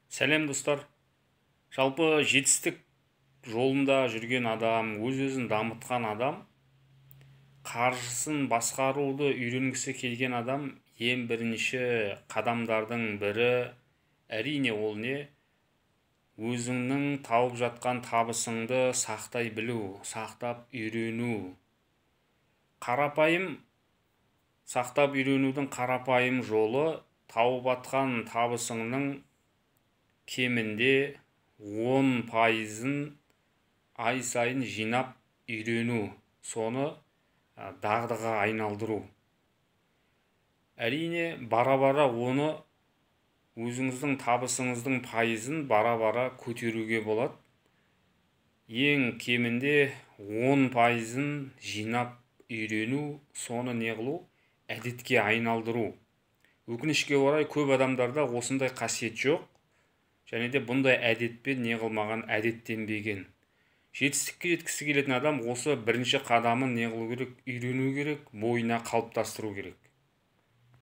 Сәлем, достар! Жалпы, жетістік жолында жүрген адам, өз-өзін дамытқан адам, қаржысын басқаруды үйренгісі келген адам ең бірінші қадамдардың бірі, әрине, ол не? Өзіңнің тауып жатқан табысыңды сақтай білу, сақтап үйрену. Қарапайым сақтап үйренудің қарапайым жолы: тауып атқан табысыңның кемінде 10 пайызын ай сайын жинап үйрену, соны дағдыға айналдыру. Әрине, бара бара оны, өзіңіздің табысыңыздың пайызын бара бара көтеруге болады. Ең кемінде 10 пайызын жинап үйрену, соны не қылу, әдетке айналдыру. Өкінішке орай, көп адамдарда осындай қасиет жоқ және де бұндай әдетпен не қылмаған, әдеттенбеген. Жетістікке жеткісі келетін адам осы бірінші қадамын не қылу керек? Үйрену керек, бойына қалыптастыру керек.